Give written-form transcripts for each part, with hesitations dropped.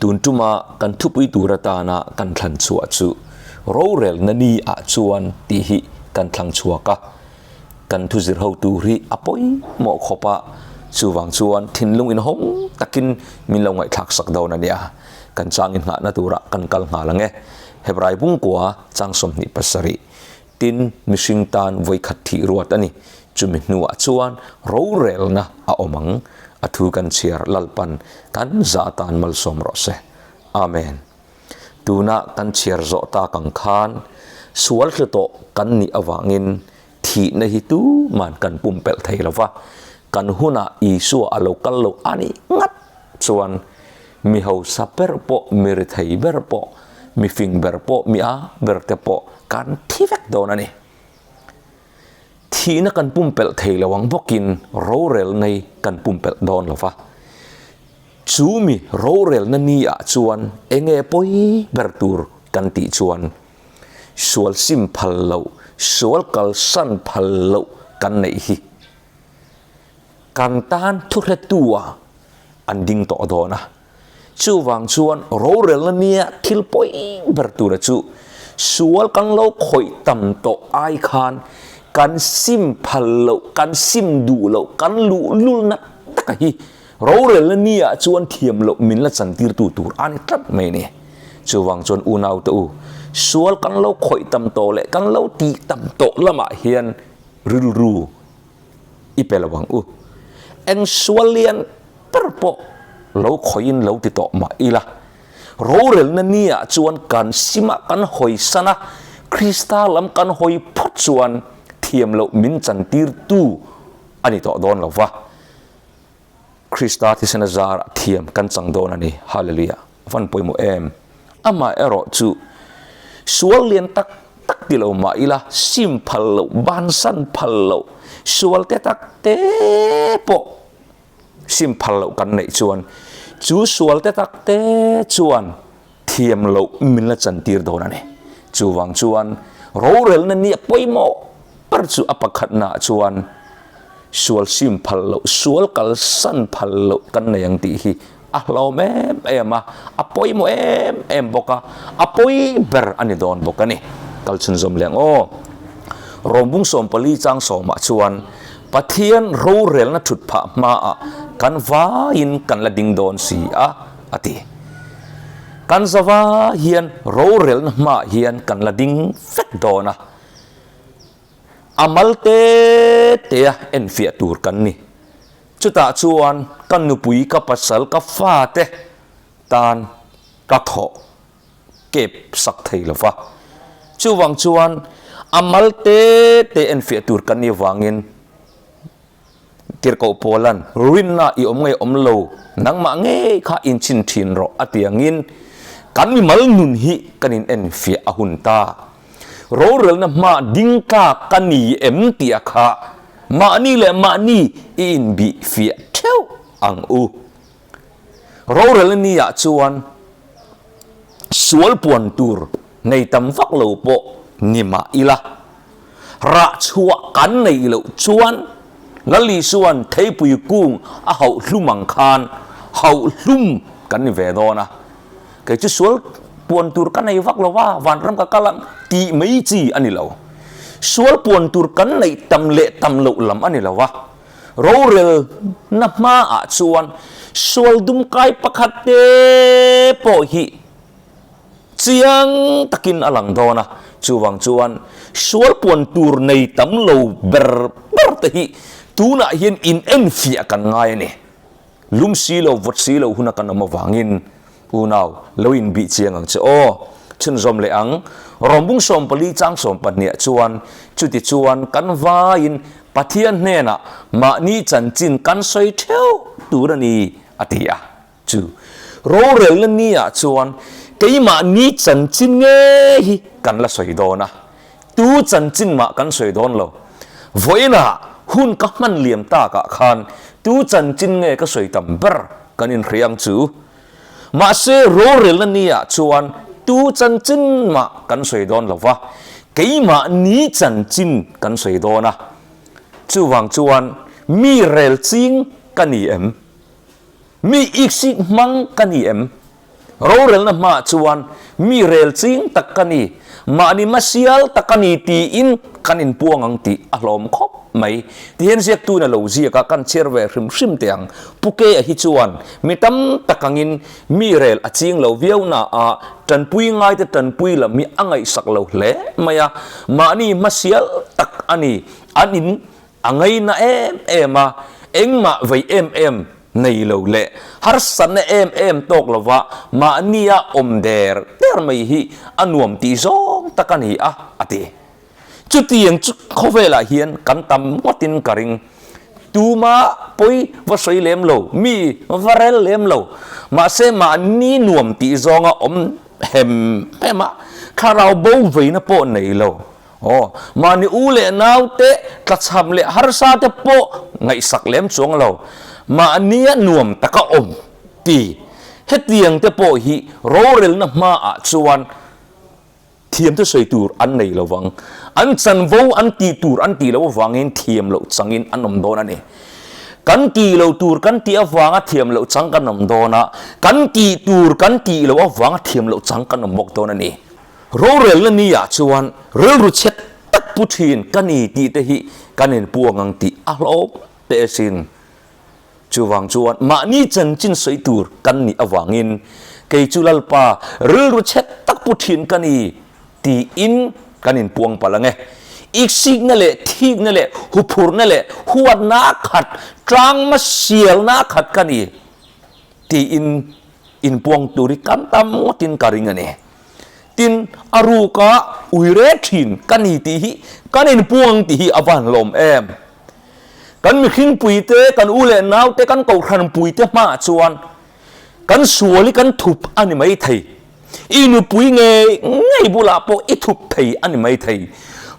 Tun tuma kan thupui tur atana kan thlan chhuah chu rorelna ni ah chuan tih hi kan thlang chhuak a, kan thu zir ho tur hi a pawimawh khawp a, chuvang chuan thinlung inhawng takin min lo ngaihthlak sak dawn a nia. Kan chang inngahna turah kan kal nghal ang e. Hebrai bungkua chang 27 tin mihring tan vawikhat thih ruat a ni. Chumi hnuah chuan rorelna a awm ang. A thu kan chhiar Lalpan kan zah tan malsawm rawh se. Amen. Tuna kan chhiar zawh tak ang khan sual hlu tawh kan nih avangin thihna hi tuman kan pumpelh thei lo va, kan hunah Isua a lo kal lo a nih ngat chuan mi hausa ber pawh, mi rithei ber pawh, mi fing ber pawh, mi a ber te pawh kan thi vek dawn a ni. Thihna kan pumpelh thei lo ang bawkin rorelna hi kan pumpelh dawn lo va. Chu mi rorelna ni ah chuan enge pawi ber tur kan tih chuan sual sim phal loh, sual kalsan phal loh kan neih hi kan tan thuhretu ah an ding tawh dawn a. Chuvang chuan rorelna nia thil pawi ber tura chu sual kan lo khawih tam tawh ai khan kan sim phal loh, kan sim duh loh, kan luhlulna taka hi rorelna nia chuan thiam loh min la chantirtu tur a ni tlat mai a ni. Chuvang chuan unaute u, sual kan lo khawih tam tawh leh kan lo tih tam tawh lamah hian rilru i pe lo ang u. Eng sual lian ber pawh lo khawihin lo ti tawh mah ila, rorelna niah chuan kan simah kan hawi san a, Krista lam kan hawi phawt chuan thiam loh min chantirtu a ni tawh dawn lo va. Krista thisena zarah thiam kan chang dawn a ni. Hallelujah! Van pawimawh em! Amah erawh chu sual lian tak tak ti lo mah ila, sim phal loh, bansan phal loh, sual te tak te pawh sim phal loh kan neih chuan chu sual te tak te chuan thiam loh min la chantir dawn a ni. Chuvang chuan rorelna nia pawimawh ber chu a pakhatnaah chuan sual sim phal loh, sual kalsan phal loh kan nei ang tih hi a hlawm em em a, a pawimawh em em bawk a, a pawi ber a ni dawn bawk a ni. Kal chhunzawm leh ang aw. Rawmbung 14 chang sawmah chuan Pathian rorelna thut phah hmaah kan vaiin kan la ding dawn si a, a ti. Kan zava hian rorelna hmaah hian kan la ding vek dawn a. A mal te tea enfiah tur kan ni. Chutah chuan ka nupui, ka pasal, ka fate tan ka thawh kep sak thei lo va. Chuvang chuan a mal te te enfiah tur kan nih avangin Tirhkoh Paula'n, Rinna i awm ngei awm lo, nangmah ngei kha inchhin thin rawh a ti angin, kan mimal nun hi kan in enfiah a hun ta. Rorelna hma ding tlak ka ni em tih a kha mahni leh mahni i inbih fiah theuh ang u. Rorelna ni ah chuan sual puan tur nei tam vak lo pawh ni mah ila, Rah chhuah kan neih loh chuan Lal Isua'n theipui kung a hauh hlum ang khan hauh hlum kan ni ve dawn a. Kei chu sual puan tur ka nei vak lo va, vanram ka kal ang tih mai chi a ni lo. Sual puan tur kan neih tam leh tam loh lam a ni lo va. Rorelna hmaah chuan sual dumkai pakhat te pawh hi Chiang takin a lang dawn a, chuvang chuan sual puan tur nei tam lo ber ber te hi tunah hian in enfiah kan ngai a ni. Lum si lo, vawt si lo huna kan awm avangin unau lo inbih chiang ang che aw. Chhunzawm leh ang, Rawmbung 14 chang 12 ah chuan chuti chuan kan vaiin Pathian hnenah mahni chanchin kan sawi theuh tur a ni a ti a. Chu rorelna ni ah chuan keimahni chanchin nge hi kan la sawi dawn a, tu chanchin mah kan sawi dawn lo. Vawiinah hun ka hman liam tak ah khan tu chanchin nge ka sawi tam ber kan inhria ang chu. Mahse rorelna ni ah chuan tu chanchin mah kan sawi dawn lo va, keimahni chanchin kan sawi dawn a. Chuvang chuan mi rel ching ka ni em? Mi iksik hmang ka ni em? Rorelna hmaah chuan mi rel ching tak ka ni, mahni hmasial tak a ni tiin kan inpuang ang tih a hlawm khawp mai. Tihian ziaktuin a lo ziak a, kan chhiar ve hrim hrim teh ang. Pu Kea hi chuan mi tam tak angin mi rel a ching lo viau na a, tanpui ngaite tanpui lam hi a ngaihsak lo hle mai a, mahni hmasial tak a ni. An in A ngaina em em a, engmah vei em em nei lo leh harsatna em em tawk lova mahnia awm der der mai hi a nuam tih zawng tak a ni a, a ti. Chutiang chu khawvelah hian kan tam ngawtin ka ring. Tuma pawi va sawi lem lo, mi va rel lem lo, mahse mahni nuam tih zawnga awm hem hem a, thlarau bo veina pawh nei lo. Aw, mahni u leh naute tlachham leh harsa te pawh ngaihsak lem chuang lo, mahnia nuam taka awm ti hetiang te pawh hi rorelna hmaah chuan thiam te sawi tur an nei lo vang. An chanvo an tih tur an tih loh avangin thiam loh changin an awm dawn a ni. Kan tih loh tur kan tih avanga thiam loh chang kan awm dawn a, kan tih tur kan tih loh avanga thiam loh chang kan awm bawk dawn a ni. Rorelna ni ah chuan rilru chhe tak pu thin ka ni tih te hi kan inpuang ang tih a hlawm teh asin. Chuvang chuan mahni chanchin sawi tur kan nih avangin kei chu Lalpa rilru chhe tak pu thin ka ni tiin kan inpuang palh ang e. Iksikna leh thikna leh huphurhna leh huatna khat tlangma sialna khat ka ni tiin inpuang tur hi kan tam ngawtin ka ring a ni. Tin, a ruka ui rek thin ka ni tih hi kan inpuang tih hi a van hlawm em? Kan mihringpui te, kan u leh nau te, kan kohhranpui te hmaah chuan kan sual hi kan thup a ni mai thei. I nupui ngei ngei bulah pawh i thup thei a ni mai thei.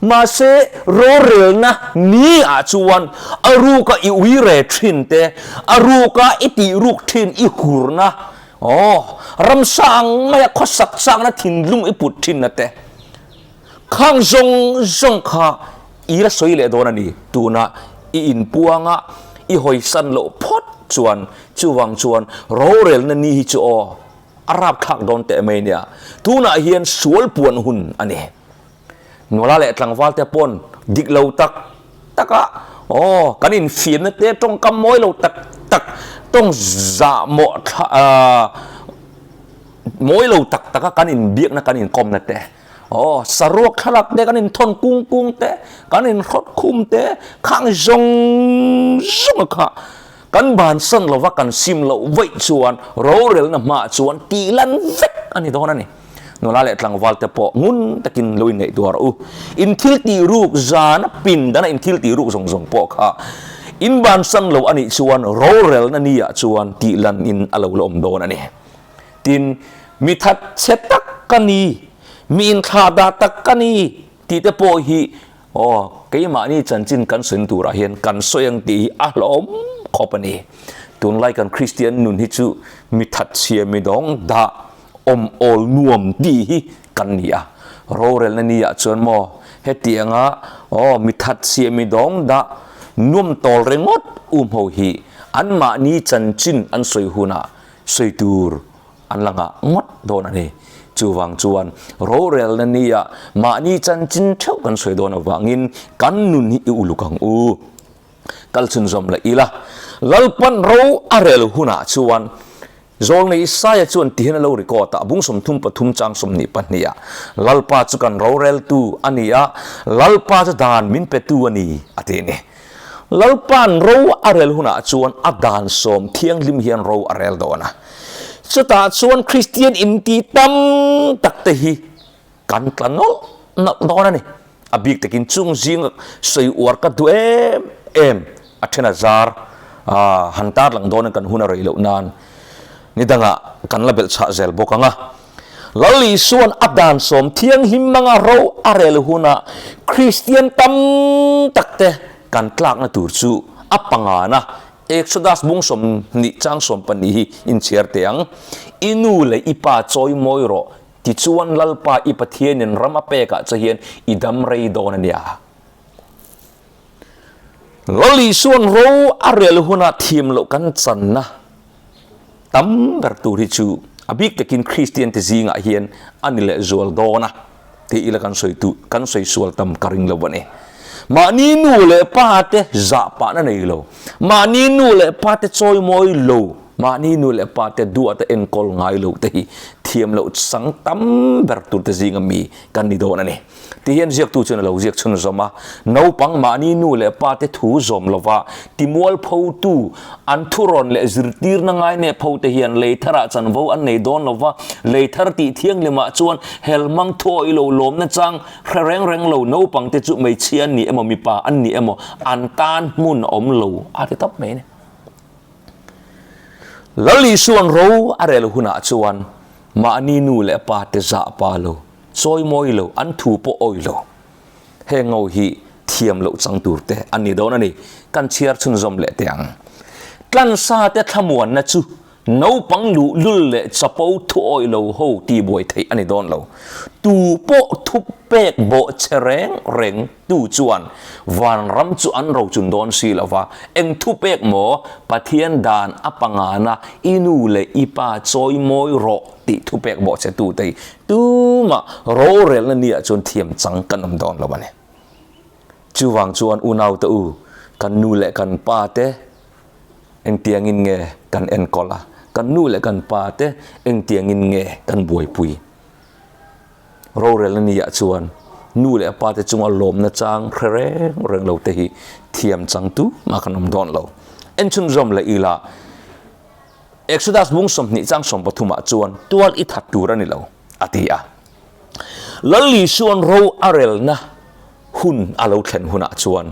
Mahse, rorelna ni ah chuan a ruka i ui re thin te, a ruka i tih ruk thin i hurna Aw, ramsa ang maia khawsak chakna thinlung i put thin a te. Khang zawng zawng kha i la sawi leh dawn a ni. Tuna i inpuanga i hawisan loh phawt chuan chuvang chuan rorelna ni hi chu aw, a rapthlak dawn teh mai nia. Tunah hian sual puan hun a ni. Nula leh tlangval te pawn dik lo tak tak a, aw, kan infiamna te tawngkam mawi lo tak tak, tawng zahmawh thla ah mawi lo tak tak a kan inbiakna kan inkawmna te, aw, saruak thlalak te kan inthawn kung kung te, kan inhrawt khum te, khang zawng zawng a kha kan bansan lova kan sim loh vaih chuan rorelna hmaah chuan tih lan vek a ni dawn a ni. Nula leh tlangval te pawh ngun takin lo inngaihtuah rawh u. In thil tih ruk zana pin dana in thil tih ruk zawng zawng pawh kha in bansan lo a nih chuan rorelna ni ah chuan tih lan in a lo la awm dawn a ni. Tin, mi that chhe tak ka ni, mi inthlah dah tak ka ni tih te pawh hi Aw, keimahni chanchin kan sawi turah hian kan sawi ang tih hi a hlawm khawp a ni. Tunlai kan Kristian nun hi chu mi thatchhia mi dawng dah awm awl nuam tih hi kan ni a. Rorelna ni ah chuan maw hetianga aw mi thatchhia mi dawng dah nuam tawl ringawt um ho hi anmahni chanchin an sawi hunah sawi tur An la ngah ngawt dawn a ni. Chuvang chuan rorelna nia mahni chanchin theuh kan sawi dawn avangin kan nun hi i uluk ang u. Kal chhunzawm leh ila, Lalpan ro a rel hunah chuan Zawlnei Isaia chuan tihian a lo record a, bung 33 chang 22 ah, Lalpa chu kan roreltu a ni a, Lalpa chu dan min petu a ni, a ti a ni. Lalpa'n ro a rel hunah chuan a dan sawm thianghlim hian ro a rel dawn a. Chutah chuan Kristian inti tam tak te hi kan tla nawlh nawlh dawn a ni. A bik takin chung zing sawi uar ka duh em em a then a zar han tar lang dawn in kan hun a rei loh nan ni dangah kan la belh chhah zel bawk ang a. Lal Isua'n a dan sawm thianghlim hmanga ro a rel hunah Kristian tam takte kan tlakna tur chu a pangana Exodus bung 20 chang 12 hi inchhiar teh ang. I nu leh i pa chawi mawi rawh, tichuan Lalpa i Pathianin ram a pekah che hian i dam rei dawn a nia. Lal Isua'n ro a rel hunah thiam loh kan channa tam ber tur hi chu. A bik takin Kristian te zingah hian a ni leh zual dawn a ti ila kan sawi tu kan sawi sual tam ka ring lo a ni. Mahni nu leh pa te zah pahna nei lo, mahni nu leh pa te chawimawi lo, mahni nu leh pa te duata enkawl ngai lo te hi thiam loh chang tam ber tur te zinga mi kan ni dawn a ni. Ti hian ziaktu chuan a lo ziak chhunzawm a, Naupang mahni nu leh pa te thu zawm lova timualphotu, an thurawn leh zirtirna ngainep ho te hian lei tharah chanvo an nei dawn lova, lei thar tih thianghlimah chuan helmang thuawih lo lawmna chang hre reng reng lo naupang te chu hmeichhia an ni emaw mipa an ni emaw an tan hmun a awm lo a ti tawp mai a ni. Lal Isua'n ro a rel hunah chuan mahni nu leh pa te zah pa lo, Chawimawi lo, an thu pawh awi lo. Heng ho hi thiam loh chang tur te an ni dawn a ni. Kan chhiar chhunzawm leh teh ang. Tlansa te thlamuanna chu naupang luhlul leh chapo thu awi lo ho tihbuai theih a ni dawn lo. Tu pawh thu pek bawh che reng reng tu chuan vanram chu an rochun dawn si lo va. Eng thu pek maw? Pathian dan a pangana i nu leh i pa chawimawi rawh tih thu pek bawh che tu te hi Tumah rorelna ni ah chuan thiam chang kan awm dawn lo a ni. Chuvang chuan unaute u, kan nu leh kan pa te engtiangin nge kan enkawl a, kan nu leh kan pa te engtiangin nge kan buaipui? Rorelna ni ah chuan nu leh pa te chunga lawmna chang hre reng reng lo te hi thiam chang tumah kan awm dawn lo. Enchhunzawm leh ila. Exodus bung 20 chang 30 ah chuan tual i that tur a ni lo, a ti a. Lal Isua'n ro a relna hun a lo thlen hunah chuan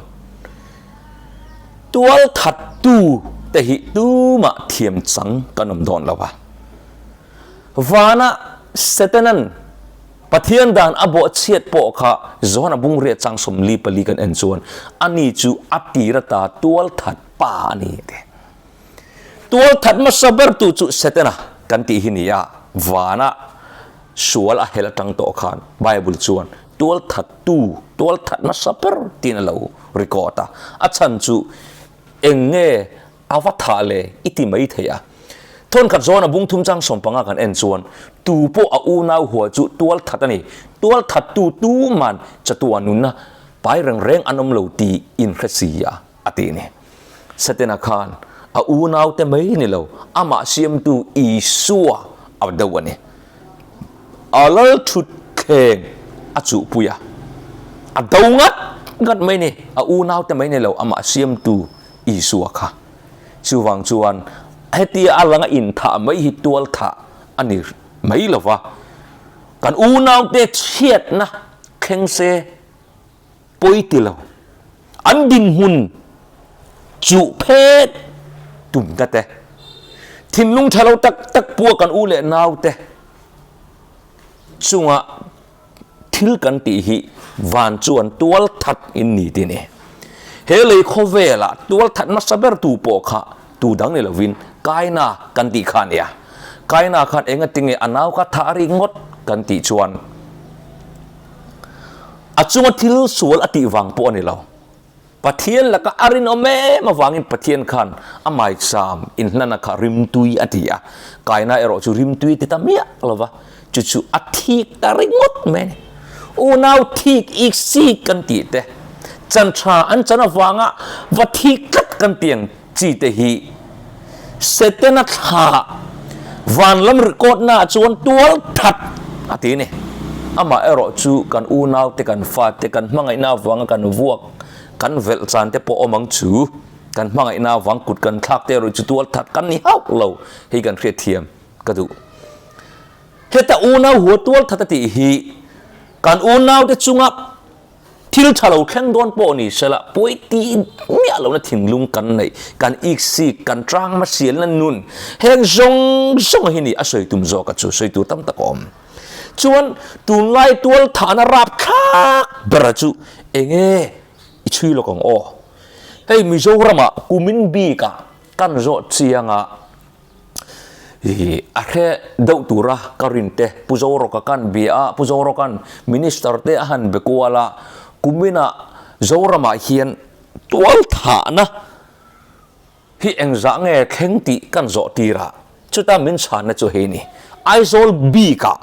tual thattu te hi tumah thiam chang kan awm dawn lo a. Vana Setanan Pathian dan a bawhchhiat pawh kha Johana bung riat chang 44 kan en chuan ani chu a tir ata tual that pa a ni a ti. Tual that hmasa bertu chu Setana kan tih hi ni a, vana sual a hel atang tawh khan Bible chuan tual thattu, tual that hmasa ber tiin a lo record a. A chhan chu eng nge a va thah le i ti mai thei a. Thawnkhat zawn a bung thum chang 15 kan en chuan tu pawh a unau hua chu tual that a ni. Tual thattu tuman chatuah nunna pai reng reng an awm lo tih inhre si a a ti a ni. Setana khan a unaute mai ni lo, amah siamtu Isua a deuh a ni. A lal thutthleng a chuhpui a, a do ngat ngat mai ni, a unaute mai ni lo, amah siamtu Isua kha. Chuvang chuan hetia a langa inthah mai hi tualthah a ni mai lo va, kan unaute chhiatna thleng se, pawi ti lo, an dinhmun chuh phet tumna te, thinlung tha lo tak tak pua kan u leh nau te chunga thil kan tih hi van chuan tual that in ni ti ni. He lei khawvelah tual that hmasa ber tu pawh kha tu dang ni lovin Kaina kan tih kha a nia. Kaina khan engatinge a nau kha thah rik ngawt kan tih chuan A chunga thil sual a tih vang pawh a ni lo. Pathian laka a rinawm em avangin Pathian khan a maicham inhlana kha rimtui a ti a. Kaina erawh chu rimtui ti ta miah lo va, chu chu a thik ta ringawt mai a ni. Unau thik ik sik kan tih te, chan tha an chan avanga va thik tlat kan tih ang chi te hi Setana thla van lam record-naah chuan tual that a ti a ni. Amah erawh chu kan unaute, kan fate, kan hmangaihna avanga kan vuak, kan velh chan te pawh awm ang chu. Kan hmangaihna avang kut kan thlak te erawh chu tual that kan ni hauh lo hei kan hriatthiam ka duh. Heta unau hua tual that a tih hi kan unaute chunga Thil tha lo thleng dawn pawh ni sela, pawi ti miah lohna thinlung kan neih, kan iksik, kan tang hmasialna nun, heng zawng zawng hi ni a sawi tum zawk a chu sawi tur tam tak a awm. Chuan tunlai tual thahna rapthlak bera chu enge i chhui lawk ang aw? Hei Mizoramah kumin bikah kan zawh chiang a, Ih, a hre deuh tura ka rin te, Pu Zorawka kan bia a, Pu Zorawka'n Minister te a han be kual a, kuminah Zoramah hian tual thahna hi engzah nge thleng tih kan zawh tir a, chuta min chhanna chu hei ni. Aizawl bikah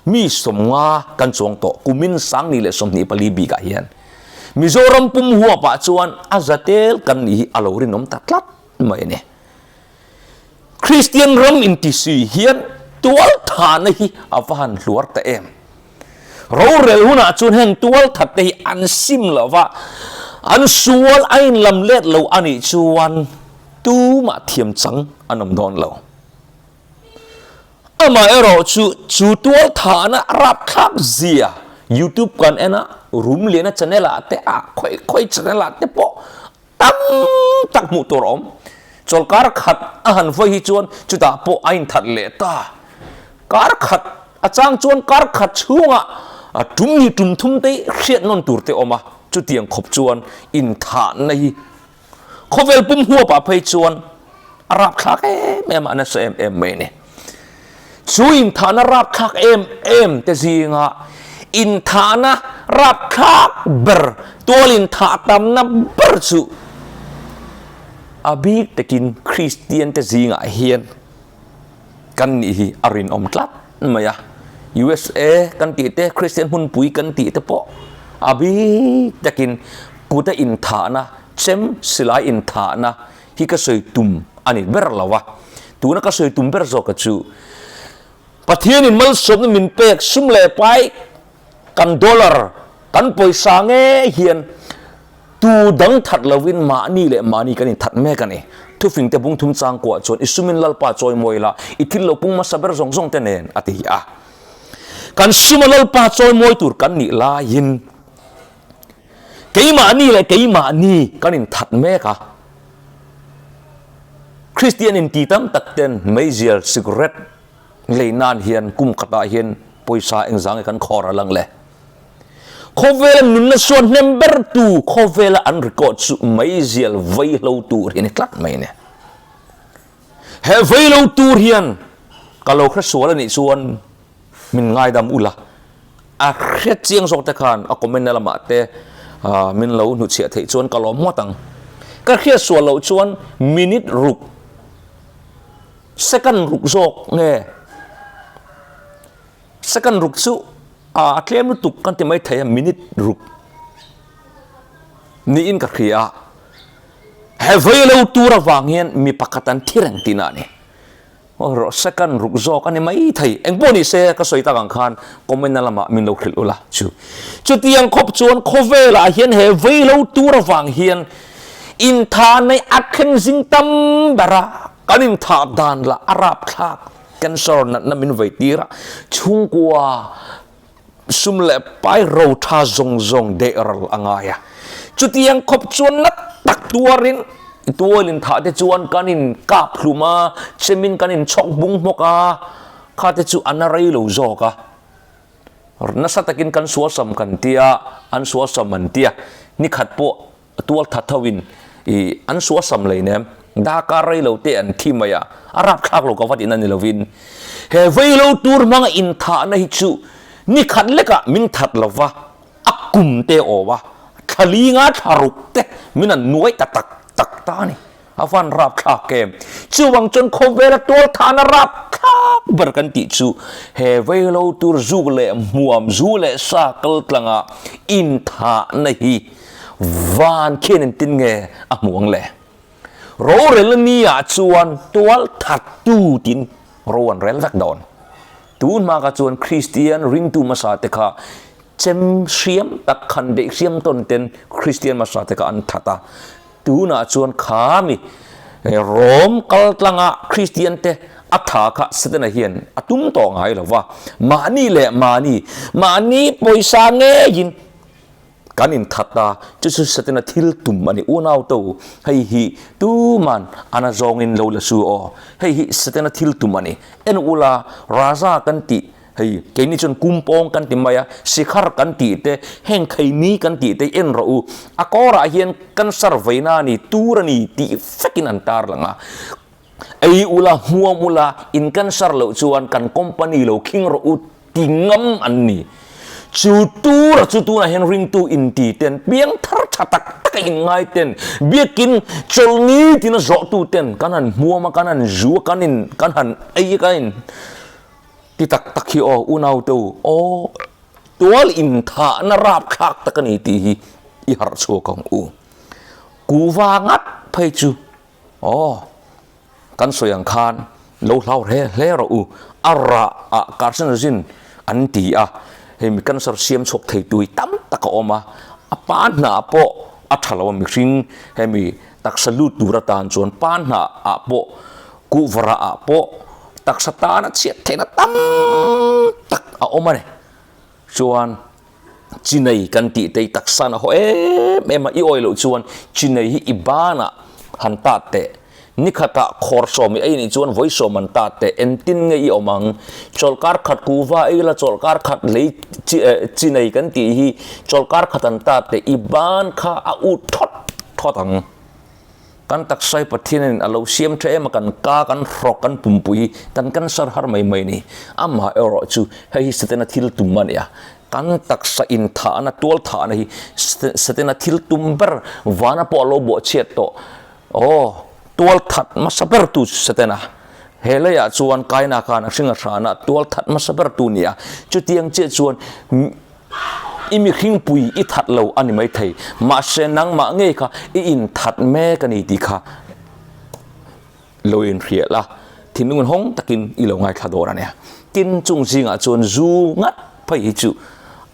mi 50 kan chuang tawh kumin 2024 bikah hian. Mizoram pum huapah chuan a za tel kan nih hi a lo rinawm ta tlat mai a ni. Kristian ram intisui hian tualthahna hi a va han hluar ta em? Rorel hunah chuan heng tualthat te hi an sim lo va, an sual a inlam let lo a nih chuan tumah thiam chang an awm dawn lo. Amaherawh chu chu tualthahna rapthlak zia YouTube kan en a, Rumliana channel ah te a khawi khawi channel ah te pawh Tam tak hmuh tur a awm. Chawlkar khat a han vawi hi chuan chutah pawh a inthat leh ta. Kar khat a chang chuan kar khat chhungah tum ni tum thum te hriat nawn tur te awm a, chutiang khawp chuan inthahna hi khawvel pum huapah phei chuan a rapthlak em em a, a nasa em em mai a ni. Chu inthahna rapthlak em em te zinga inthahna rapthlak ber, tual inthah tamna ber chu a bik takin Kristian te zingah hian kan nih hi a rinawm tlat mai a. USA kan tih te, Kristian hmunpui kan tih te pawh a bik takin kuta inthahna, chem silai inthahna hi ka sawi tum a ni ber lo a, tuna ka sawi tum ber zawka chu Pathianin malsawmna min pek sum leh pai kan dollar kan pawisa nge hian tu dang that lovin mahni leh mahni kan inthat mek a ni. Thufing te bung thum chang kuah chuan i sumin Lalpa chawi mawi la, i thil lo pung hmasa ber zawng zawng te nen a ti a. Kan suma Lalpa chawi mawi tur kan nih laiin Keimahni leh keimahni kan inthat mek a, Kristian inti tam tak ten meizial cigarette lei nan hian kum khatah hian pawisa engzang nge kan khawr a lang le? Khawvela nunna suan hnem ber tu khawvela an record chu meizial vaihlo tur hi a ni tlat mai a ni. He vaihlo tur hian ka lo hre sual a nih chuan Min ngaidam ula, a hriat chiang zawk te khan a comment na lamah te min lo hnuchhiah theih chuan ka lawm ngawt ang. Ka hriat sual loh chuan minute ruk, second ruk zawk nge second ruk chu a tlem lutuk kan ti mai thei a minute ruk niin ka hria a. He vei lo tur avang hian mi pakhat an thi reng tihna a ni. Rawh second ruk zawk a ni mai thei. Eng pawh ni se ka sawi tak ang khan comment na lamah min lo hrilh ula chu. Chutiang khawp chuan khawvelah hian he veilo tur avang hian intha nei a thleng zing tam ber a, kan inthah dan lah a rapthlak cancer natna min vei tir a, chhungkua Sum leh pai ro tha zawng zawng deh ral a ngai a. Chutiang khawp chuan na tak tuarin i tualin thah te chuan kan in kap hlum a, chemin kan in chhawk bung hmawk a, kha te chu a na rei lo zawk a. Nasa takin kan suasam kan tia, an suasam an tia, nikhat pawh Tual that tho in i an suasam lei nem darkar rei lo te an thi mai a, a rapthlak lo ka va tihna ni lovin he vei lo tur hmanga inthahna hi chu ni khat lekah min that lo va, a kum te awm a, thla li nga thla ruk te min an nuai ta tak tak ta a ni. A van rapthlak em? Chuvang chuan khawvela tual thahna rapthlak ber kan tih chu he veilo tur zuk leh hmuam, zu leh sa kal tlanga inthahna hi van khian engtin nge a hmuh ang le? Rorelna ni ah chuan tual thattu tiin ro an rel vek dawn. Tun hma kha chuan Kristian ringtu hmasa te kha chem hriam tak khan beih hriam tawn ten Kristian hmasa te kha an that a. Tunah chuan kha mi Rom kal tlanga Kristian te a tha kha Setana hian a tum tawh ngai lo va, mahni leh mahni, mahni pawisa ngeiin kan inthat a, chu chu Setana thil tum a ni. Unau to, hei hi tuman a na zawngin lo la su aw, hei hi Setana thil tum a ni. En ula, Raja kan tih Hei, keini chuan kumpawng kan ti mai a, sikhar kan tih te, heng kheimi kan tih te en rawh u. A kawrah hian cancer veina a ni, tur a ni tih vekin an tar lang a. Ei ula, hmuam ula, in cancer loh chuan kan company lo khing rawh u ti ngam an ni. Chu tura chu tunah hian ringtu inti ten, piang thar tha tak taka inngai ten, biakin chawlhni tina zawhtu ten kan han hmuam a, kan han zu a, kan in, kan han ei a, kan in. Ti tak tak hi aw unaute u aw tual inthahna rapthlak tak a ni tih hi i harh chhuak ang u. Kuva ngat phei chu aw kan sawi ang khan lo hlau hle hle rawh u. A rah ah carcinogen an ti a, hei mi cancer siam chhuak thei tui tam tak a awm a, a pa hnah pawh a tha lo a mihring hemi taksa lut tur atan chuan pa hnah ah pawh kuhva ah pawh taksa tana chhiat theihna tam tak a awm a ni. Chuan chinei kan tih te hi taksa na haw em em a, i awih loh chuan chinei hi i banah han tat teh. Nikhatah khawr sawm i ei nih chuan vawi sawm an tat teh, engtin nge i awm ang? Chawlhkar khat kuhva ei la chawlhkar khat lei chinei kan tih hi chawlhkar khat an tat teh, i ban kha a ut thawt thawt ang. Kan taksa hi Pathianin a lo siam tha em a, kan ka, kan hrawk, kan pumpui hi kan cancer har mai mai a ni. Amah erawh chu hei hi Setana thil tum a ni a, kan taksa inthahna, tualthahna hi Setana thil tum ber vana pawh a lo bawhchhiat tawh. Aw, tualthat hmasa ber tu chu Setana. He leiah chuan Kaina khan a hring a hrana tualthat hmasa ber tu a ni a, chutiang chiah chuan I mihringpui i that lo a ni maithei, mahse nangmah ngei kha i inthat mek a ni tih kha lo inhriat la, thinlung inhawng takin i lo ngaithla dawn a nia. Tin, chung zingah chuan zu ngat phei hi chu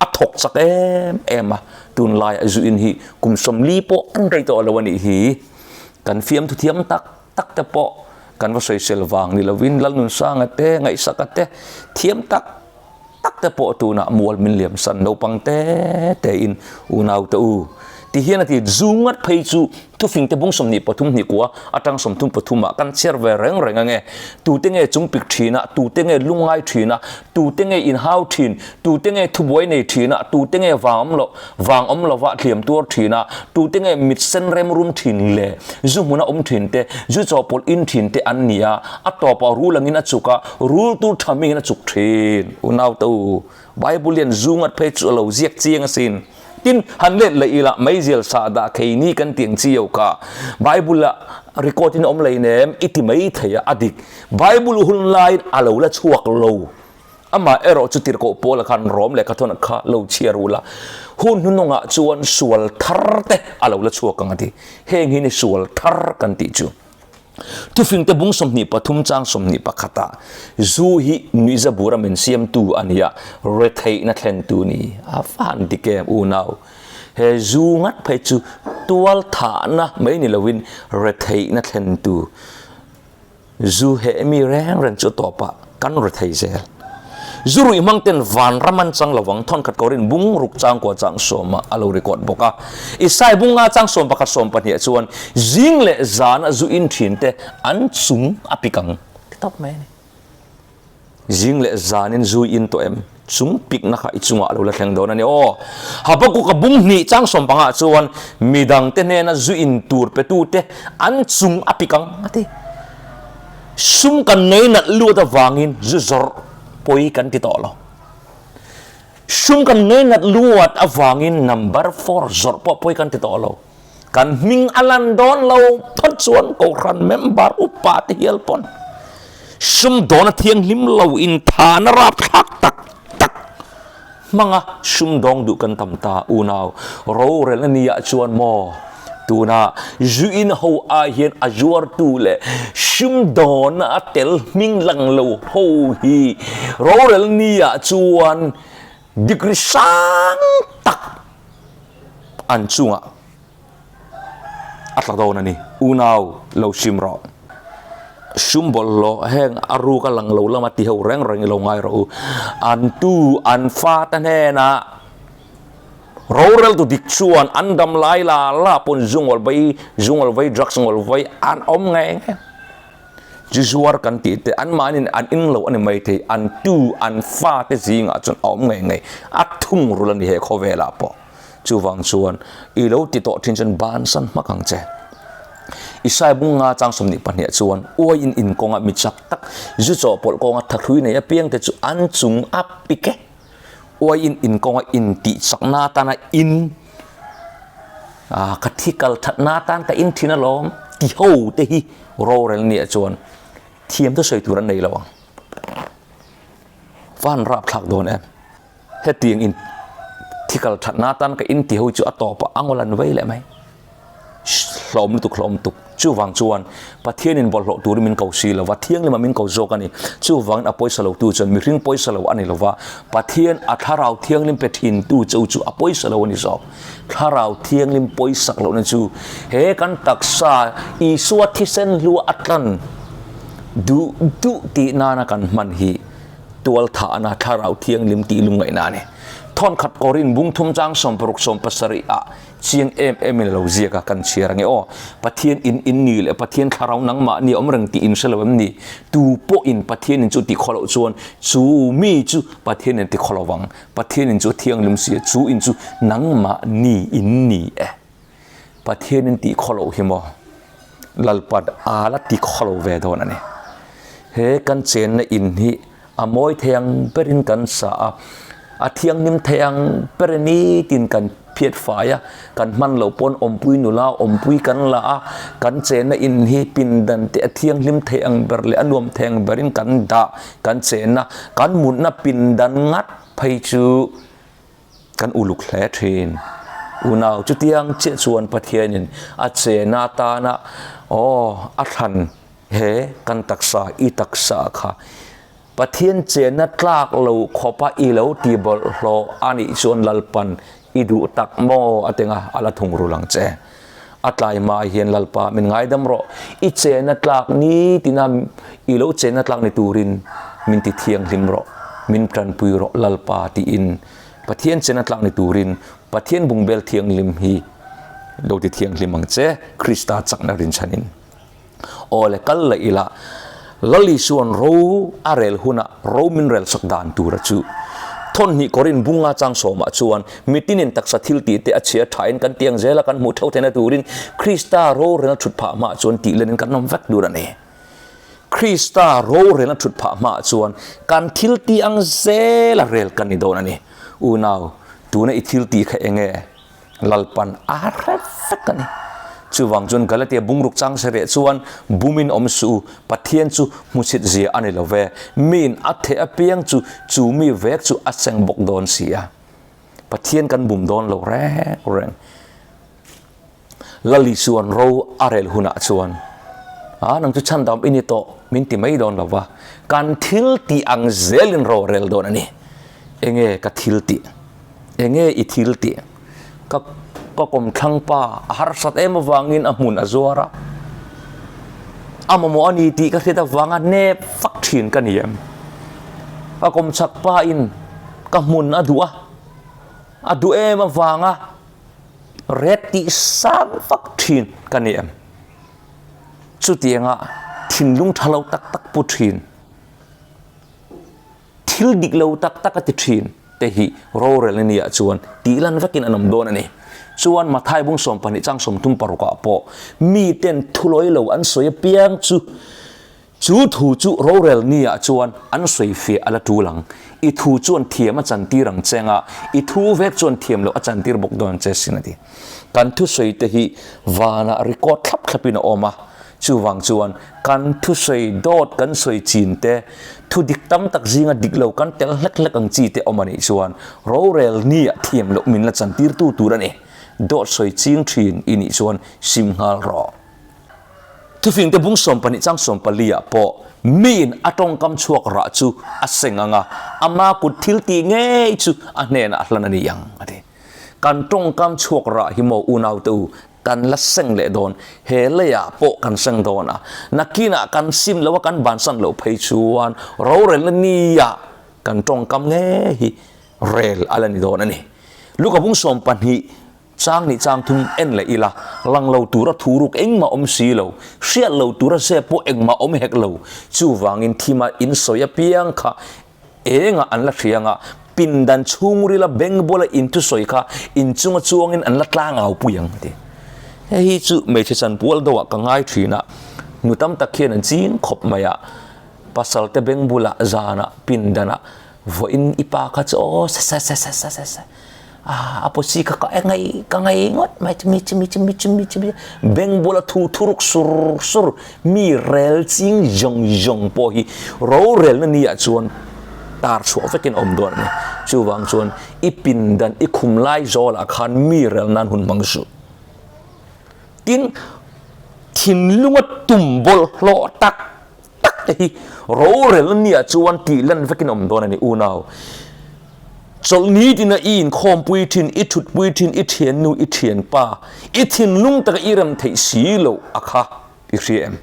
a thawk chak em em a, tunlaiah zu in hi kum 40 pawh an rei tawh lo a nih hi. Kan fiamthu thiam tak tak te pawh kan va sawisel vang ni lovin Lalnunsanga te, Ngaihsaka te thiam tak tak te pawh tunah mual min liam san naupang te te in unau te u ti hian a ti zu ngat phei chu thufing te bung 23 hnih kua atang 33 ah kan chhiar ve reng reng ange tute nge chung pik thin a tute nge lungngai thin a tute nge inhau thin tute nge thubuai nei thin a tute nge vang awm lo vang awm lova thliam tuar thin a tute nge mit sen rem rum thin le zu hmuna awm thin te zu chawhpawlh in thin te an ni a a tawpah rul angin a chuk a rul tur tha mingin a chuk thin. Unau te u, Bible hian zu ngat phei chu a lo ziak chiang asin. Tin, han let leh ila meizial sah dah khei ni kan tih ang chi lo kha. Bible ah record in awm lei nem i ti mai thei a, a dik. Bible hun laiin a lo la chhuak lo. Amah erawh chu tirhkoh Paula khan Rom lehkha thawn kha lo chhiar ula, hun hnuhnawngah chuan sual thar te a lo la chhuak ang a ti. Heng hi ni sual thar kan tih chu. Thufingte bung 23 chang 21 ah zu hi nuihza bura min siamtu a ni a, retheihna thlentu ni a van dik em unau. He zu ngat phei chu tualthahna mai ni loin retheihna thlentu zu heh mi reng reng chu a tawpah kan rethei zel. Zu ruih hmang ten vanram an chang lovang thawnkhat Korin bung ruk chang kua chang sawmah a lo record bawk a. Isai bung nga chang 11 12 ah chuan zing leh zana zu in thin te an chung a pik ang ti tawp mai a ni. Zing leh zanin zu in tawh em? Chung pikna kha i chungah a lo la thleng dawn a ni aw. Habakkuk a bung hnih chang 15 ah chuan midang te hnena zu in tur petu te an chung a pik ang a ti. Sum kan ngainat luat avangin zu zawrh pawi kan ti tawh lo. Sum kan ngainat luat avangin number four zawrh pawh pawi kan ti tawh lo. Kan hming a lan dawn lo phawt chuan Kohhran member upa te hial pawn sum dawn a thianghlim lo inthahna rapthlak tak tak hmanga sumdawng duh kan tam ta unau rorelna ni ah chuan maw tuna zu in ho ai hian a zuartu leh sumdawna a tel hming lang lo ho hi rorelna ni ah chuan degree sang tak an chungah A tla dawn a ni. Unau lo sim rawh. Sum bawlhhlawh heng a ruk a lang lo lama ti ho reng reng i lo ngai rawh u. An tu an fate hnenah roreltu dik chuan an dam lai la la pawn zu ngawl vai, zu ngawl vai, drugs ngawl vai an awm ngei ngei. Zu zuar kan tih te anmahniin an in lo a ni maithei, an tu an fate zingah chuan a awm ngei ngei. A thungrul a ni he khawvelah pawh. Chuvang chuan i lo ti tawh thin chuan bansan hmak ang che. Isai bung nga chang 22 chuan uai in in kawnga mi chak tak zu chawhpawlh kawnga thahrui nei apiang te chu an chung a pik e. Uai in in kawnga in tih chakna atana in ah ka thi kal thatna atan ka in thin alawm ti ho te hi rorel nia chuan thiam te sawi tur an nei lo ang. Van rapthlak dawn em. Hetiang in thikal thatna atan ka in ti ho chu a tawp a angawl an vei leh mai. Hlawm lutuk hlawm lutuk. Chuvang chuan Pathian in bawlhhlawh turin min ko si lova, thianghlim ah min ko zawk a ni. Chuvangin a pawisa lo tu chuan mihring pawisa lo a ni lova, Pathian a thlarau thianghlim pe thin tu cheu chu a pawisa lo a ni zawk. Thlarau thianghlim pawisak lohna chu he kan taksa Isua thisen hlua a tlan duh duh tih nana kan hman hi tualthahna Thlarau Thianghlim tih lungngaihna a ni. Thawnkhat Korin bung thum chang 60 70 ah chiang em em in a lo ziak a, kan chhiar ange aw. Pathian in in ni leh Pathian Thlarau nangmah ni awm reng tih in hre lo em ni? Tu pawhin Pathian in chu ti khaw loh chuan chu mi chu Pathian in ti khaw lo vang. Pathian in chu thianghlim si a, chu in chu nangmah ni in ni e. Pathian in tih khaw loh hi maw? Lalpa a la ti khaw lo ve dawn a ni. He kan chenna in hi a mawi thei ang berin kan sa a, a thianghlim thei ang ber nitin kan phiat fai a, kan hman loh pawn awmpui nula awmpui kan la a, kan chenna in hi pindan te a thianghlim thei ang ber leh a nuam thei ang berin kan dah, kan chenna, kan mutna pindan ngat phei chu Kan uluk hle thin. Unau chutiang chiah chuan Pathianin a chena atana aw a thlan he kan taksa i taksa kha Pathian chena tlak lo khawpa i lo ti bawlhhlawh a nih chuan Lalpan i duh tak maw a tenga a la thungrul ang che. A tlai hma hian Lalpa min ngaidam rawh, i chena tlak nitina i lo chena tlak ni turin min ti thianghlim rawh, min tanpui rawh Lalpa tiin Pathian chena tlak ni turin Pathian bungbel thianghlim hi lo ti thianghlim ang che, Krista chakna rinchhanin. Aw le kal leh ila, Lal Isua'n ro a rel hunah ro min rel sak dan tura chu thawnhnih kawrin bunga chang sawmah chuan mitinin taksa thil tih te a chhia thain kan tiang zela kan hmuh theuh theihna turin Krista rorelna thut phah hmaah chuan tih lenin kan awm vek tur a ni. Krista rorelna thut phah hmaah chuan kan thil tih ang zela rel kan ni dawn a ni. Unau, tuna i thil tih kha enge? Lalpan a hre vek a ni. Chuvang chuan Galatia bungruk chang sereh chuan bumin awm suh u, Pathian chu hmuchhit zia a ni lo ve, miin a theh apiang chu chu mi vek chu a seng bawk dawn si a. Pathian kan bum dawn lo reng reng. Lali chuan ro a rel hunah chuan, A nang chu chhandam i ni tawh min ti mai dawn lo va, kan thil tih ang zelin ro rel dawn a ni. Enge ka thil tih? Enge i thil tih? Ka ka kawmthlang pa a harsat em avangin a hmun a zuar a, a mamawh a ni tih ka hriat avanga nep fak thin ka ni em? Ka kawmchhak pa in ka hmun a duh a, a duh em avanga ret tih sang fak thin ka ni em? Chutianga thinlung tha lo tak tak pu thin. Thil dik lo tak tak a ti thin te hi rorelna ni ah chuan tih lan vekin an awm dawn a ni. Chuan Mathai bung 12 chang 36 ah pawh miten thulawi lo an sawi apiang chu chu thu chu rorel ni ah chuan an sawi fiah a la tul ang. I thu chuan thiam a chantir ang che anga i thu vek chuan thiam loh a chantir bawk dawn che sin a ti. Kan thusawi te hi vanah record thlap thlapin a awm a, Chuvang chuan kan thusawi dawt kan sawi chin te, thu dik tam tak zinga dik lo kan tel hlek hlek ang chi te awm a nih chuan rorel nia thiam loh min la chantirtu tur a ni. Dawt sawi ching thin i nih chuan sim nghal rawh. Thufingte bung 12 chang 14 ah pawh miin a tawngkam chhuak rah chu a seng ang a, ama kut thil tih ngei chu a hnenah a hlan a ni ang a ti. Kan tawngkam chhuak rah hi maw unaute u, Kan la seng leh dawn, he leiah pawh kan seng dawn a, nakinah kan sim lo a kan bansan loh phei chuan rorelna nia kan tawngkam nge hi rel a la ni dawn a ni. Luka bung 12 chang nih chang thum en leh ila, lang lo tura thu ruk engmah awm si lo, hriat lo tura zep pawh engmah awm hek lo, chuvangin thima insawi apiang kha Engah an la hriang a, pindan chhungrila beng bula inthusawi kha inchunga chuangin an la tlangau pui ang a ti. Hei hi chu hmeichhe chanpual deuhah ka ngai thin a, nu tam tak hian an ching khawp mai a, pasal te beng bulah zanah pindanah vawiin i pa kha chu aw sa sa sa sa sa sa sa. A pawsi kha ka ngai ka ngai ngawt mai chumi chumi chumi chumi chumi beng bula thu thuruk sur sur mi rel ching zawng zawng pawh hi rorelna ni ah chuan Tar chhuah vekin a awm dawn a ni. Chuvang chuan i pindan i khum lai zawlah khan mi rel nan hun hmang suh. Tin, thinlunga tum bawlhhlawh tak tak te hi rorel nia chuan tih lan vekin a awm dawn a ni unau. Chawlhni tina i inkhawmpui thin, i thutpui thin, i thiannu, i thianpa, i thinlung taka i rem theih si loh a kha i hria em?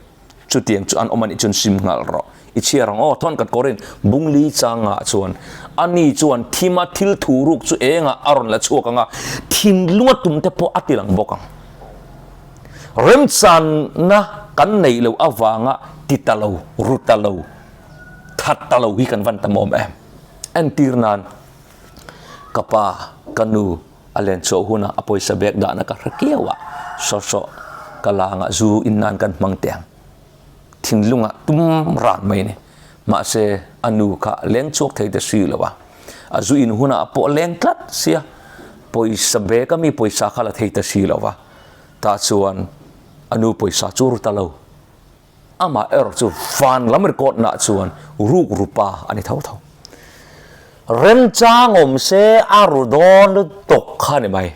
Chutiang chu an awm a nih chuan sim nghal rawh. I chhiar ang aw, thawn kat kawrin Bungli changah chuan ani chuan thima thil thu ruk chu engah a rawn la chhuak ang a, thinlunga tumte pawh a ti lang bawk ang. Remchanna kan neih loh avanga ti ta lo, ru ta lo, that ta lo hi kan van tam awm em? Entir nan, ka pa, ka nu a len chhuah hunah a pawisa bag dahna ka hre kiau a, saw saw ka langah zu in nan kan hmang teh ang. Thinlungah tum ran mai a ni. Mahse, a nu kha leng chhuak thei ta si lo a, a zu in hunah pawh a leng tlat sia, pawisa bag a mi pawisa kha la thei ta si lo va, tah chuan a nu pawisa chu ru ta lo. Amah erawh chu van lam record nah chuan ruk rupa a ni tho tho. Remchang awm se a ru dawn lutuk kha a ni mai.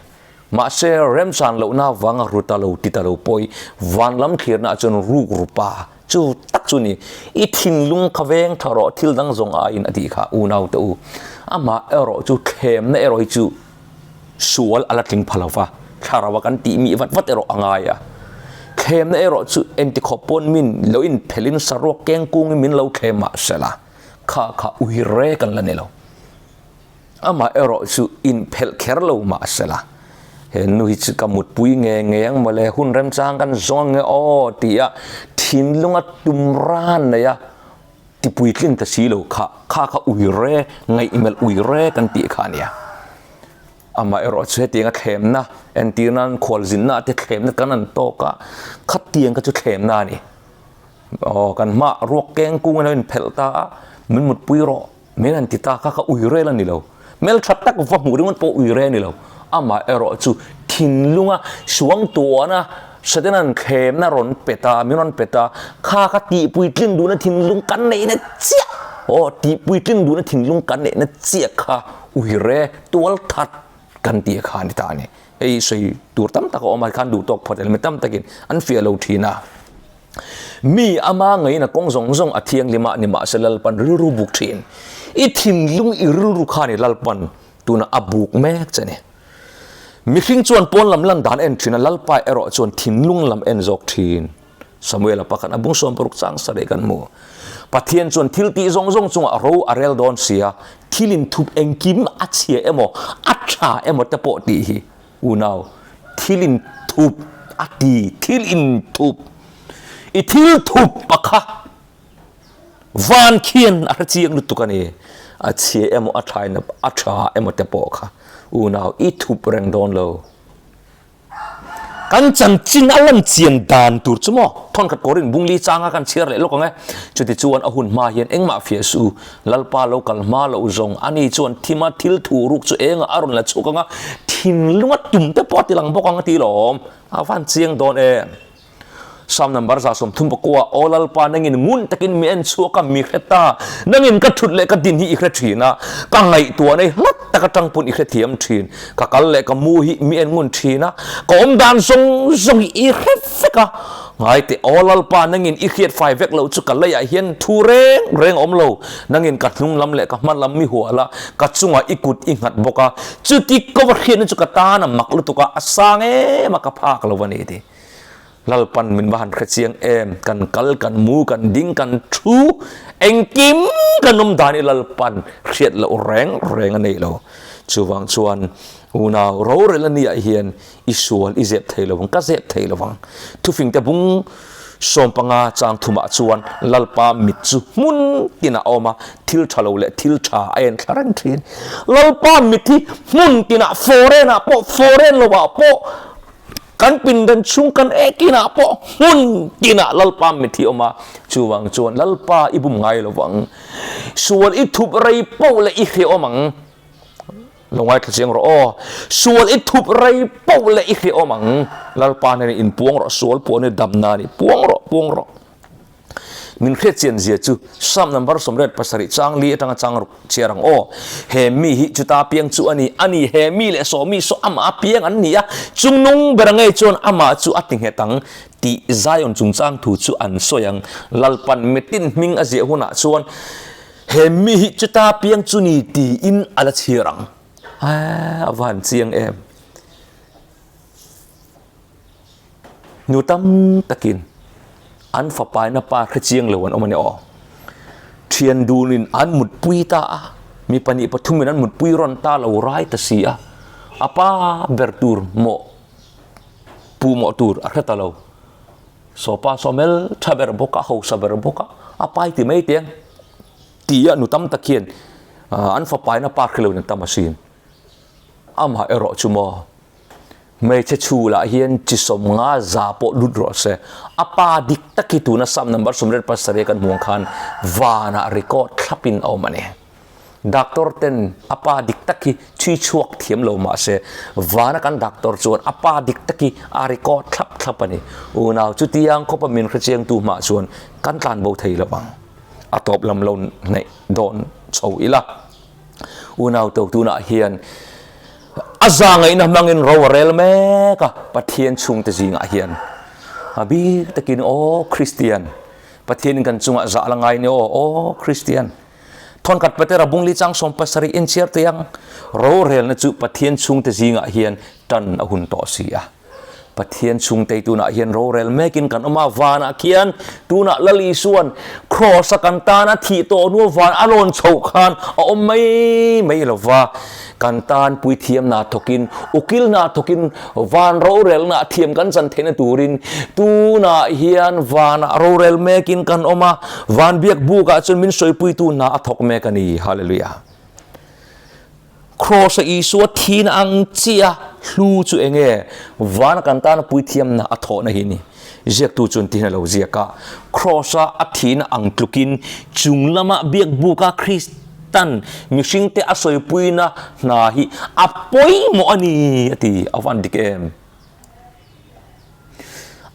Mahse, remchan lohna avanga ru ta lo ti ta lo pawh hi van lam thlirna ah chuan ruk rupa chu tak chu ni. I thinlung kha veng tha rawh thil dang zawng aiin a tih kha unau te u. Amah erawh chu thlemna erawh hi chu sual a la tling pha lo va, thlarau a kan tih mih vat vat erawh a ngai a. Thlemna erawh chu engti khawp pawn min lo inphelhin saruak keng kungin min lo thlem mahsela kha kha ui rek an la ni lo. Amah erawh chu inphelh kher lo mahsela, he nu hi chu ka mutpui nge nge ang mawle, hun remchang kan zawng ange aw tia thinlunga tum ran nei a tipuitlin ta si lo kha, kha kha ui re, ngaihmelh ui re kan tih kha a nia. Amah erawh chu hetianga thlemna, entir nan khualzinna te thlemna kan an tawk a, khatiang kha chu thlemna a ni. Aw, kan hmaah ruak keng kung in a inphelh ta a, min mutpui rawh. Min han ti ta kha ka ui rel a ni lo. Hmeltha tak va hmuh ringawt pawh ui rel a ni lo. Amah erawh chu thinlunga suangtuahna Satanan thlemna rawn pe ta, min rawn pe ta, kha kha tihpuitlin duhna thinlung kan neihna chiah, aw tihpuitlin duhna thinlung kan neihna chiah kha ui re tual that kan tih kha a ni ta a ni. Hei sawi tur tam tak a awm a, khan duh tawk phawt mi tam takin an fiah lo thin a. Mi ama ngeiin a kawng zawng zawng a thianghlim a, nimahse Lalpan rilru buk thin. I thinlung i rilru kha ni Lalpan tuna a buk mek che ni. Mihring chuan pawn lam lan dan en thin a, Lalpa erawh chuan thinlung lam en zawk thin. Samuela pakhat a bung 60 chang sarih kan hmu. Pathian chuan thil tih zawng zawng chungah ro a rel dawn sia, thil inthup engkim a chhia emaw a tha emaw te pawh tih hi Unau, thil in thup a ti, thil in thup. I thil thup a kha van khian a hre chiang lutuk a ni. A chhia emaw a tha in a tha emaw te pawh kha unau i thup reng dawn lo. Kan chanchin a lan chian dan tur chu maw? Thawnkhat kawrin Bungli changa kan chhiar leh lawk ang e. Chutichuan a hun hma hian engmah fiah suh u. Lalpa lo kal hma loh zawng ani chuan thima thil thu ruk chu engah a rawn la chhuak ang a, thinlunga tum te pawh a ti lang bawk ang a ti lawm. A van chiang dawn em? Psalm number 134, Aw Lalpa, nangin ngun takin mi en chhuak a, mi hre ta. Nangin ka thut leh ka din hi i hre thin a, ka ngaihtuah nei hlat tak atang pawn i hre thiam thin. Ka kal leh ka mu hi mi en ngun thin a, ka awm dan zawng zawng hi i hre vek a. Ngai teh, Aw Lalpa, nangin i hriat fai vek loh chu ka leiah hian thu reng reng awm lo. Nangin ka hnung lam leh ka hma lam mi hual a, ka chungah i kut i nghat bawk a. Chuti ka va hriatna chu ka tan a mak lutuk a, a sang em a, ka phak lo a ni ti. Lalpan min va han hre chiang em, kan kal, kan mu, kan ding, kan thu, engkim kan awm dan i Lalpan hriat loh reng reng a nei lo. Chuvang chuan unau rorel a niah hian I sual i zep thei lo ang, ka zep thei lo ang. Thufingte bung 15 chang thumah chuan Lalpa mit chu hmun tinah a awm a, thil tha lo leh thil tha a en thla reng thin. Lalpa mit hi hmun tinah, foreign ah pawh, foreign lovah pawh, kan pindan chhung kan ekinah pawh hmun tinah Lalpa mit hi a awm a. Chuvang chuan Lalpa i bum ngai lo vang. Sual i thup rei poh leh i hrehawm ang. Lo ngaithla chiang rawh aw. Sual i thup rei poh leh i hrehawm ang. Lalpa hnenah inpuang rawh, sual puan hi damna a ni. Puang rawh, puang rawh. Min hriatchian zia chu Psalm number 87 chang li atanga chang ruk chhiar ang aw. He mi hi chuta piang chu a ni, a ni, he mi leh saw mi saw amah a piang an ni a, chungnung ber ngei chuan amah chu a ti nghet ang tih Zion chungchang thu chu an sawi ang. Lalpan mitin hming a ziah hunah chuan he mi hi chuta piang chu ni tiin a la chhiar ang. A va han chiang em! Nu tam takin an fapaina pa hre chiang lo an awm a ni aw. Thian dunin an mutpui ta a, mi pahnih pathumin an mutpui rawn ta lo rai ta si a, a pa ber tur mawh pu mawh tur a hre ta lo. Saw pa saw hmel tha ber bawk a, hausa ber bawk a, a pai ti mai teng ti a nu tam tak hian an fapaina pa hre lo in an tam asin. Amah erawh chu maw Hmeichhe chhulah hian chi 50 za pawh lut rawh se. A pa dik tak hi tuna Psalm number 87 kan hmuh ang khan vanah record thlapin a awm a ni. Doctor ten a pa dik tak hi chhui chhuak thiam lo mah se vana kan doctor chuan a pa dik tak hi a record thlap thlap a ni. Unau chutiang khawpa min hrechiangtu hmah chuan kan tlan bo thei lo ang. A tawp lam lo hnaih dawn chho ila. Unau to tunah hian a za ngaihna hmangin ro a rel mek a, Pathian chhungte zingah hian a bik takin aw Kristian, Pathianin kan chungah zah la ngai ni aw, aw Kristian. Thawnkhat Petera bungli chang 70 inchhiar thei ang, rorelna chu Pathian chhungte zingah hian tan a hun tawh si a. Pathian chhungtei tunah hian rorel mekin kan awm a, vanah khian tunah Lal Isuan Kraws a kan tan a thih tawh hnu van a rawn chhoh khan a awm mai mai lo va, kan tan puithiamna thawkin, ukilna thawkin van rorelna thiam kan chan theihna turin tunah hian vanah rorel mekin kan awm a, van biak bukah chuan min sawipuitu hna a thawk mek a ni. Hallelujah. Kraws-a Isua thihna ang chiah hlu chu eng nge? Vana kan tana puithiamna a thawhna hi ni. Ziaktu chuan tihin a lo ziak a, Kraws-a a thihna ang tlukin chung lama biakbuka Kristan mihringte a sawipuina hna hi a pawimawh a ni a ti. A van dik em?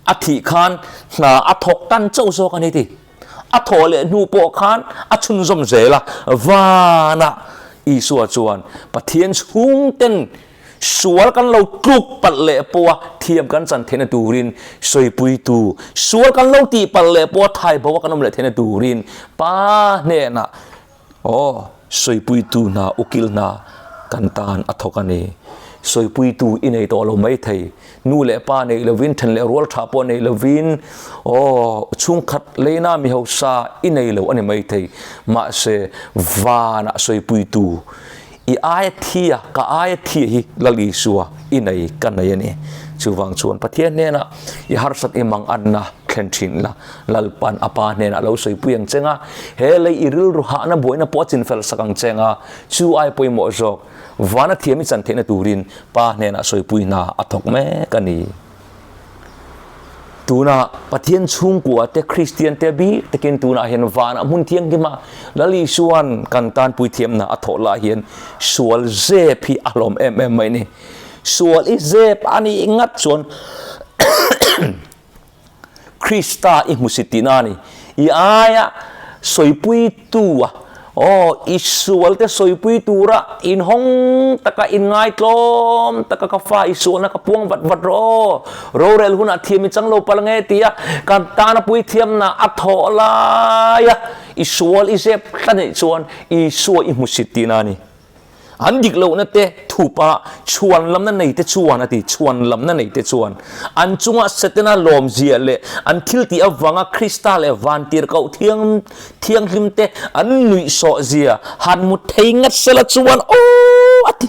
A thih khan hna a thawk tan chauh zawk a ni ti. A thawh leh hnu pawh khan a chhunzawm zel a, vanah Isua chuan Pathian chhungten sual kan lo tluk palh leh pawha thiam kan chan theihna turin sawipuitu, sual kan lo tih palh leh pawha thaibo a kan awm leh theihna turin Pa hnenah Aw, sawipuitu hna ukil hna kan tan a thawk a ni. Sawipuitu i nei tawh lo mai thei. Nu leh pa nei lovin, then leh rual tha pawh nei lovin, aw, chhungkhat leina mi hausa i nei lo a ni mai thei. Mahse, vanah sawipuitu i aia thi a, ka aia thi hi Lal Isua i nei ka nei a ni. Chuvang chuan Pathian hnenah i harsat i manganna thlen thin la. Lalpan a pa hnenah lo sawipui ang cheng a, he lei i rilru hahna buaina pawh a chinfel sak ang cheng a, chu ai pawimawh zawk, vana thiam i chan theihna turin pa hnenah sawipui hna a thawk mek a ni. Tuna Pathian chhungkua te Kristian te bik takin tunah hian vanah hmun thianghlim a Lal Isuan kan tan puithiamna a thawh lah hian sual zep hi a hlawm em em mai ni. Sual i zep a nih ngat chuan Krista i hmusit tihna a ni. I aia sawipuitu a, aw, i sualte sawipui tura inhawng taka inngaitlawm taka ka fa i sualna ka puang vat vat rawh aw, rorel hunah thiam i chang lo palh nge tia kan tana puithiamna a thawh laia i sual i zep tlat anih chuan Isua i hmusit tihna a ni. An dik lohna te thupa chhuan lamna nei te chuan a ti, chhuan lamna nei te chuan an chunga Setana lawmzia leh an thiltih avanga Krista leh Vantirhkoh thiang thianghlim te an nuihsawhzia han hmu thei ngat sela chuan aw a ti.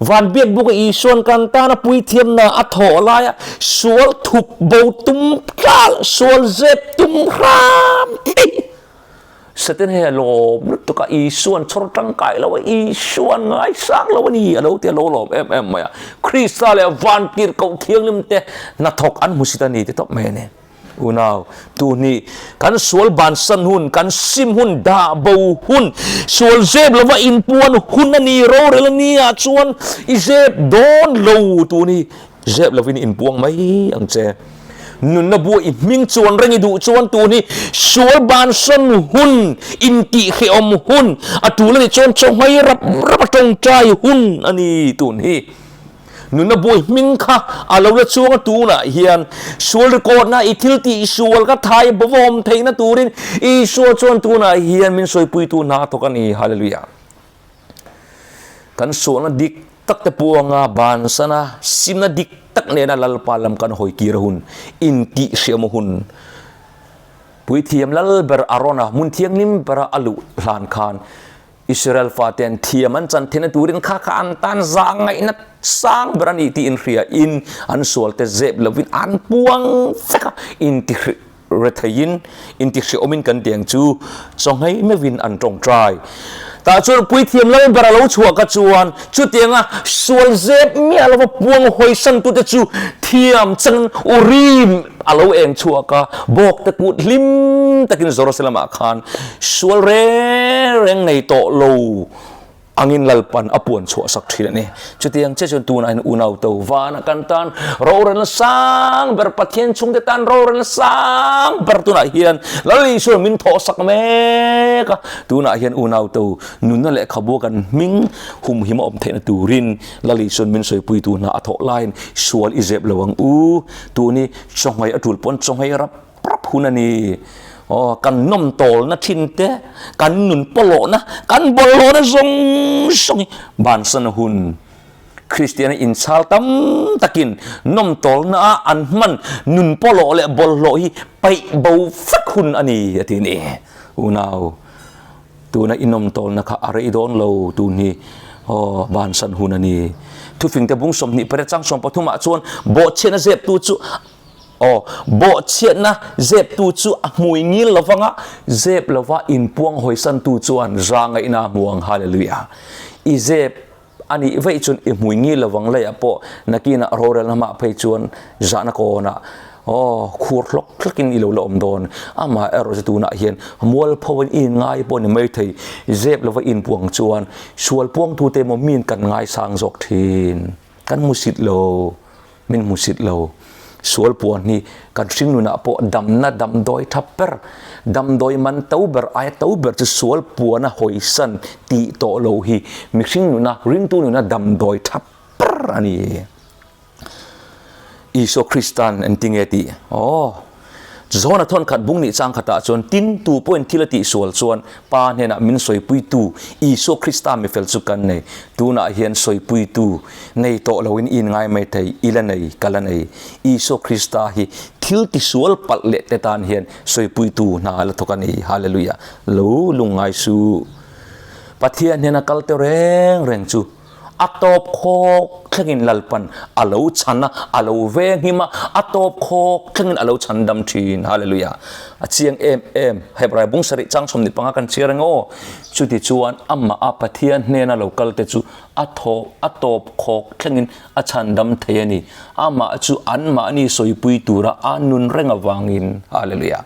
Van biakbuka Isuan kan tana puithiamna a thawh laia sual thup bo tum tlat, sual zep tum hram thei. Satan hei a lawm lutuk a, Isuan chhawr tangkai lo a, Isuan ngaisang lo a ni a lo ti a lo lawm em em mai a. Krista leh Vantirhkoh Thianghlim te hnathawk an hmusit a ni ti tawp mai a ni. Unau, tuhni kan sual bansan hun, kan sim hun, dah bo hun, sual zep lova inpuan hun a ni, rorel a ni ah chuan i zep dawn lo tuhni zep lovin inpuang mai ang che. Nunna bua i hming chuan reng i duh chuan tun hi sual bansan hun, intihhrehawm hun, a tul a nih chuan chawnghai rap rap a tawngtai hun a ni tun hi. Nunna bua i hming kha a lo la chuang a tunah hian sual record-na i thil tih sual kha thai bawm theihna turin Isua chuan tunah hian min sawipuitu hna a thawk a ni. Hallelujah. Kan sualna dik tak te puanga bansana simna dik tak nena Lalpa lam kan hawi kir hun, intihhriam hun. Puithiam lal ber Arona hmun thianghlim bera a luh hlan khan Israel faten thiam an chan theihna turin kha kha an tan zah ngaihna sang ber a ni tih inhria in an sualte zep lovin an puang vek a, intihri Retheiin intihriawmin kan tiang chu chawnghei meuhin an tawngtai. Tah chuan Puithiam Lalber a lo chhuah ka chuan chutianga sual zep miah lova puang hawisantute chu thiam changin Urim a lo eng chhuak a, bawkte kut hlim takin Jerusalem-ah khan sual reng reng nei tawh lo. Angin Lalpan a puan chhuah sak thin a ni. Chutiang che chuan tunah hian unau to vana kan tan rorelna sang ber Pathian chhungte tan rorelna sang ber tunah hian Lal Isua min thawh sak mek a. Tunah hian unau to nunna lehkhabu kan hming humhim a awm theihna turin Lal Isuan min sawipuitu hna a thawh laiin sual i zep lo ang u. Tuni chawnghei a tul pawn chawnghei rap Prap hun a ni. Aw, kan nawm tawlna thin te, kan nun pawlawhna, kan bawlhhlawhna zawng zawng hi bansan hun. Kristiana inchhal tam takin nawm tawlna a an hman nun pawlawh leh bawlhhlawh hi paih bo vek hun a ni, a ti a ni. Unau, tuna i nawm tawlna kha a rei dawn lo tun hi aw bansan hun a ni. Thufingte bung 28 chang 13 ah chuan bawhchhiatna zeptu chu Aw, bawhchhiatna zeptu chu a hmui ngil lo vanga, zep lova inpuang hawisantu chuan za ngaihna a hmu ang. Hallelujah! I zep a nih vaih chuan i hmui ngil lo vang leiah pawh nakinah rorelna hmah phei chuan zahna kawnah aw khur hlawk hlawkin i lo la awm dawn. Amah erawh chu tunah hian mualpho in i inngai pawh ni maithei, zep lova inpuang chuan sual puangtute emaw miin kan ngaisang zawk thin. Kan hmusit lo. Min hmusit lo. Sual puan hi kan hringnunah pawh damna damdawi tha ber, damdawi man to ber aia to ber chu sual puana hawisan tih tawh lo hi mihring nuna, ringtu nuna damdawi tha ber a ni. Isua Krista'n engtinge tih? Aw. John-a thawn khat bung nih chang khatah chuan tin tu pawhin thil a tihsual chuan Pa hnenah min sawipuitu Isua Krista mifel chu kan nei. Tunah hian sawipuitu nei tawh loin i inngai mai thei, i la nei, ka la nei. Isua Krista hi thil tisual palh leh te tan hian sawipuitu hna a la thawk a ni. Hallelujah! Lo lungngai suh. Pathian hnena kal te reng reng chu. A tawp khawk thlengin Lalpan a lo chhan a, a lo venghim a, a tawp khawk thlengin a lo chhan dam thin. Hallelujah! A chiang em em. Hebrai bung sarih chang 25 kan chhiar ang aw. Chuti chuan amah a Pathian hnena lo kal te chu a thaw a tawp khawk thlengin a chhan dam thei a ni. Amah chu anmahni sawipui tura a nun reng avangin. Hallelujah!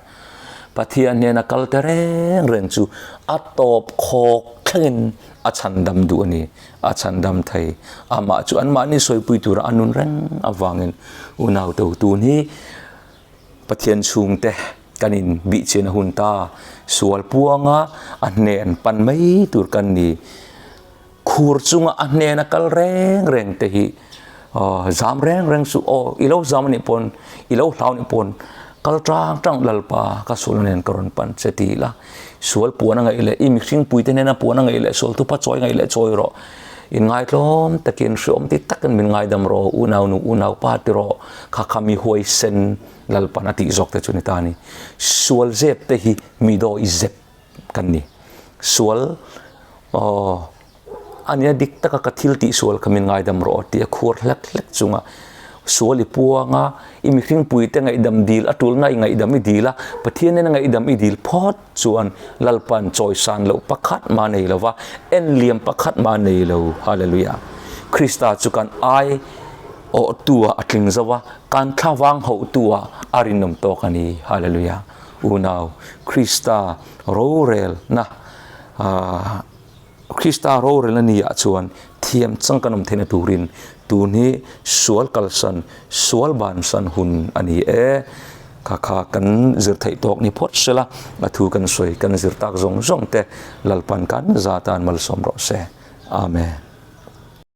Pathian hnena kal te reng reng chu a tawp khawk thlengin a chhandam duh a ni, a chhandam thei. Amah chu anmahni sawipui tura a nun reng avangin unau to tun hi Pathian chhungte kan in bihchian a hun ta, sual puanga a hnen pan mai tur kan ni. Khur chunga a hnena kal reng reng te hi zam reng reng suh aw, i lo zam anih pawn, i lo hlau anih pawn kal tang tang Lalpa ka sualna nen ka rawn pan che ti ila. Sual puan a ngaih leh i mihring puite hnena puan a ngaih leh sual thupa chawi ngaih leh chawi rawh. Inngaitlawm takin hreawm ti takin min ngaidam rawh unau nu unau pa ti rawh kha kha mi huaisen Lalpan a tih zawk te chu ni ta a ni. Sual zep te hi mi dawi zep kan ni. Sual aw A nia dik taka ka thil tih sual kha min ngaidam rawh tih a khuar hlek hlek chunga sual i puang a, i mihring puite ngaihdam dil a tulna i ngaihdam i dil a, Pathian nena ngaihdam i dil phawt chuan Lalpa'n chawisan loh pakhat mah nei lo va, en liam pakhat mah nei lo. Hallelujah! Krista chu kan ai awhtu-ah a tling zo a, kan thlavang hauhtu-ah a rinawm tawk a ni. Hallelujah! Unau, Krista rorelna, aah. Krista rorelna ni ah chuan thiam chang kan awm theihna turin tun hi sual kalsan, sual bansan hun a ni e. Kha kha kan zir theih tawk ni phawt sela, a thu kan sawi kan zir tak zawng zawng te Lalpan kan za tan malsawm rawh se. Amen.